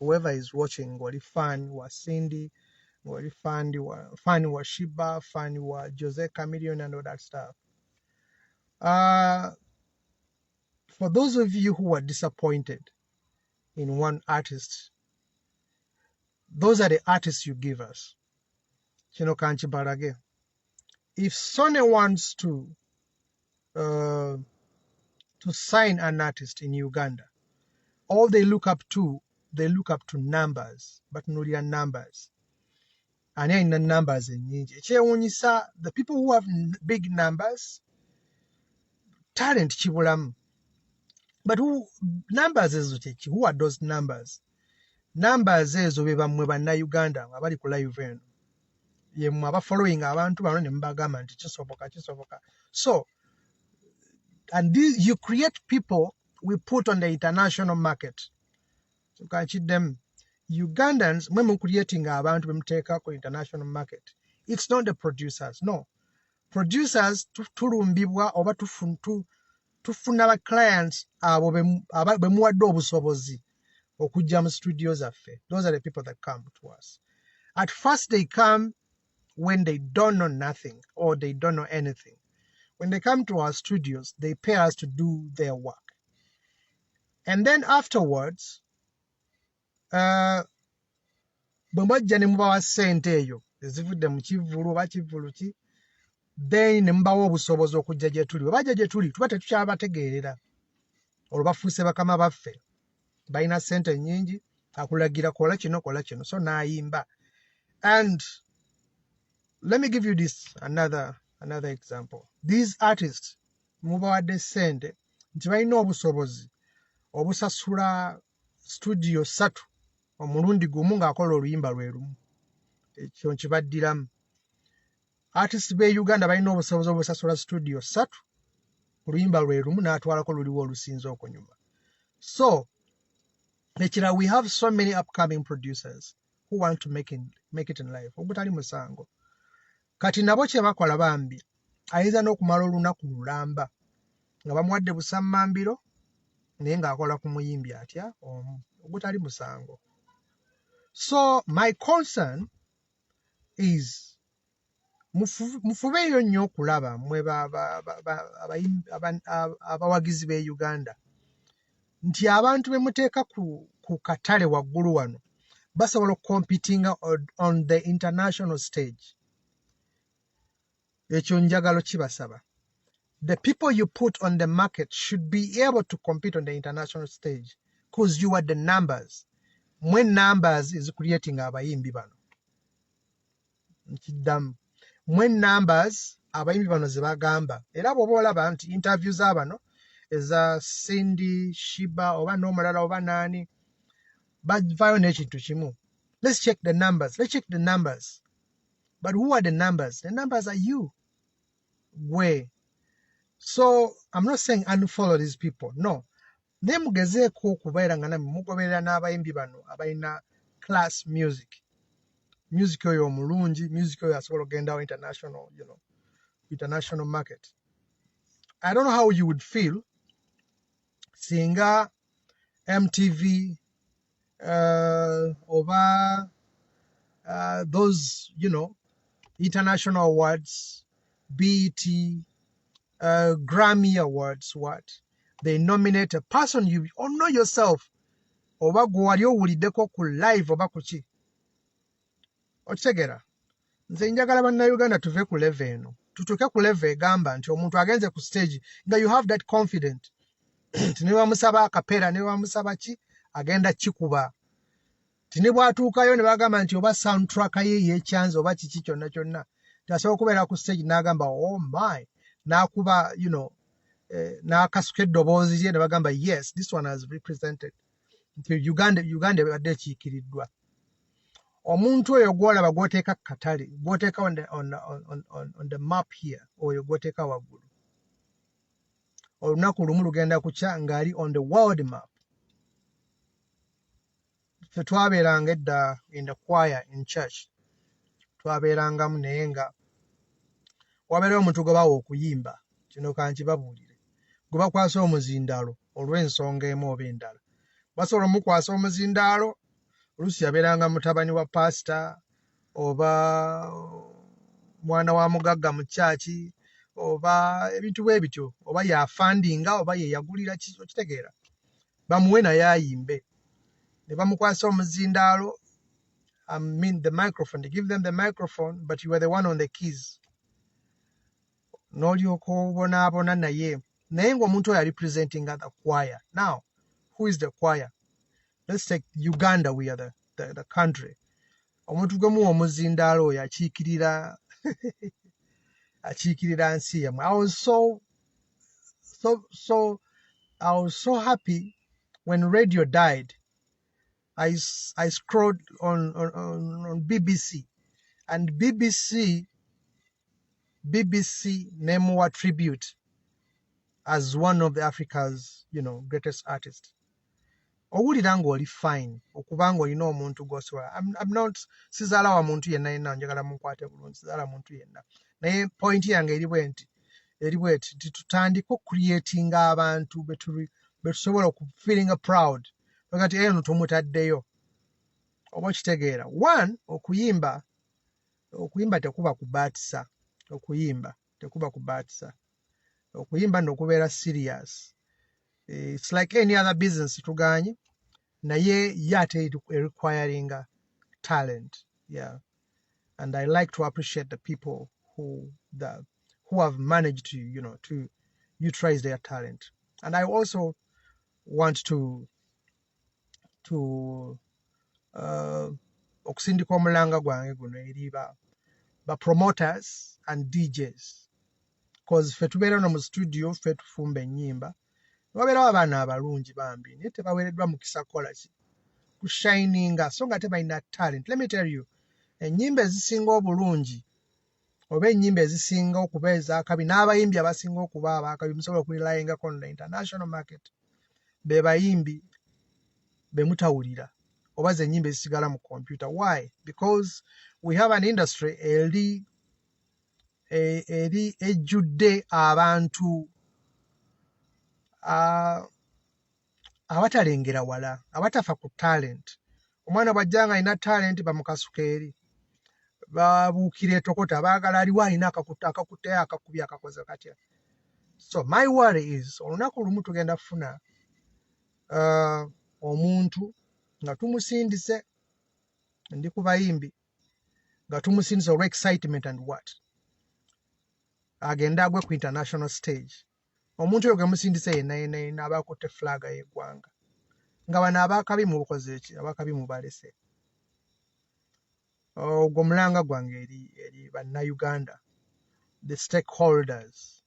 Whoever is watching, ng'oli fan wa Cindy, ng'oli fan wa Sheebah, fan wa Jose Chameleone and all that stuff, for those of you who are disappointed in one artist, those are the artists you give us. Kino kankibalage. If Sony wants to sign an artist in Uganda, all they look up to, they look up to numbers. Batunuulira numbers, ani alina numbers ennyingi. Ekyewuunyisa, the people who have big numbers, talent kibulamu. But who, numbers ezo kyeki? Who are those numbers? Numbers ezo be bammwe Bannayuganda abali ku live eno, yemmwe abafollowing abantu bano ne mubagamba nti kisoboka, kisoboka. So and this, you create people we put on the international market. Kankiddemu. Ugandans, mwe mucreating abantu bemuteeka ku international market. It's not the producers, no. Producers tulumbibwa oba tufuna ba clients abo bemuwadde obusobozi okujja mu studio zaffe. Those are the people that come to us. At first they come when they don't know nothing or they don't know anything. When they come to our studios, they pay us to do their work, and then afterwards, bwe mwajja ne mubawa ssente eyo ezivudde mu kivvulu oba kivvulu ki, then ne mubawa obusobozi okujja gye tuli. Bwe bajja gye tuli, tuba tetukyabategeerera. Olwo bafuuse bakama baffe, balina ssente nnyingi, akulagira kola kino, kola kino, so n'ayimba. And let me give you this another example. These artists mubawadde ssente nti balina obusobozi obusasula studio ssatu omulundi gumu ng'akola oluyimba lwe lumu. Ekyo nkibaddiramu. Artist b'e Uganda balina obusobozi obusasula studio ssatu ku luyimba lwe lumu, n'atwalako luliwo olusinze okunyuma. So ekirala, we have so many upcoming producers who want to make it in life, ogutali musango. Kati nabo kye bakola, bambi ayinza n'okumala olunaku lulamba nga bamuwadde busammambiro, naye ng'akola ku muyimbi atya omu, ogutali musango. So my concern is mufubeeyo nnyo okulaba mmwe abawagizi b'e Uganda nti abantu be muteeka ku katale waggulu wano basobola okucompetinga on the international stage. Ekyo njagala kibasaba. The people you put on the market should be able to compete on the international stage, because you are the numbers. Mwe numbers is creating abayimbi bano. Nkiddamu, mwe numbers abayimbi bano ze bagamba. Era bw'oba olaba nti interview z'abano eza Cindy, Sheebah oba n'omulala oba naani, bavaayo n'ekintu kimu: "Let's check the numbers, let's check the numbers." But who are the numbers? The numbers are you, gwe. So I'm not saying unfollow these people, no. Naye mugezeeko okubeera nga nammwe mugoberera n'abayimbi bano abalina class music, music oyo omulungi, music oyo asobola okugendawo international, international market. I don't know how you would feel singa MTV oba those international awards, BET, Grammy Awards, what they nominate a person you or know yourself, oba gwe wali owuliddeko ku live oba ku ki. Okitegeera? Nze njagala Bannayuganda tuve ku level eno, tutuuke ku level egamba nti omuntu agenze ku stage nga you have that confident nti ne bamusaba akapeera, ne bamusaba ki, agenda kikuba, ti ne bw'atuukayo ne bagamba nti oba soundtrack ye yekyanze oba kiki kyonna kyonna, ti asobola okubeera ku stage n'agamba, "Oh my," n'akuba n'akasuka eddoboozi lye ne bagamba, "Yes, this one has represented," nti Uganda, Uganda ebadde ekiikiriddwa. Omuntu oyo gw'olaba gw'oteeka ku katale, gw'oteeka on the map here, oyo gw'oteeka waggulu, olunaku lumu lugenda kukya ng'ali on the world map. Ffe twabeeranga edda in the choir in church, twabeerangamu, naye nga wabeerayo omuntu gwe bawa okuyimba. Kino kankibabuulire. Gwe bakwasa omuzindaalo olw'ensonga emu oba endala, basobola omukwasa omuzindaalo. Oluusi yabeeranga mutabani wa pasita oba mwana wa mugagga mu kyaki oba ebintu bwe bityo, oba yafundinga oba yeyagulira ki, okitegeera, bamuwe naye ayimbe ne bamukwasa omuzindaalo, I mean the microphone. They give them the microphone, but you are the one on the keys, n'olyoka obonaabona naye naye ng'omuntu oyo ali presenting the choir. Now, who is the choir? Let's take Uganda. We are the country. Omuntu gwe muwa omuzindaalo oyo akiikirira nsi yammwe. I was so happy when radio died. I scrolled on BBC and BBC nemuwa tribute as one of the Africa's greatest artists. Owulira ng'oli fine okubanga olina omuntu gw'osobola. I'm not, sizaala wa muntu yenna yenna, njagala munkwate bulungi, sizaala muntu yenna, naye point yange eri bwe nti, eri bweti nti tutandike okucreatinga abantu betusobola okufeelinga proud kati eno tumutaddeyo, oba okitegeera. One, okuyimba tekuba kubaatisa, okuyimba tekuba kubaatisa, okuyimba nno okubeera serious. It's like any other business, tuganye naye ye ate requiringa talent. Yeah, and I like to appreciate the people who have managed to you know to utilize their talent. And I also want to okusindika omulanga gwange guno eri ba promoters and DJs, 'cause ffe tubeera no mu studio, ffe tufumba ennyimba, wabeerawo abaana abalungi bambi naye tebaweereddwa mukisa kukola ki, kushininga, so nga tebalina talent. Let me tell you, ennyimba ezisinga obulungi oba ennyimba ezisinga okuba ez'akabi n'abayimbi abasinga okuba abakabi musobola okurelyingako on the international market be bayimbi be mutawulira oba ze ennyimba ezisigala mu computer. Why? Because we have an industry eri ejjudde abantu abatalengera wala, abatafa ku talent. Omwana bw'ajja nga alina talent, bamukasuka eri, babuukira etokota, baagala aliwo alina akakutteyo, akakubye, akakoze katya. So my worry is olunaku lumu tugenda kufuna omuntu nga tumusindise, ndi ku bayimbi, nga tumusindise olwa excitement and what, agende agwe ku international stage. Omuntu oyo gwe musindise yenna yenna yenna aba akutte flag y'eggwanga, nga bano abakabi mubukoze ki, abakabi mubalese. Ogwo mulanga gwange eri bannayuganda, the stakeholders.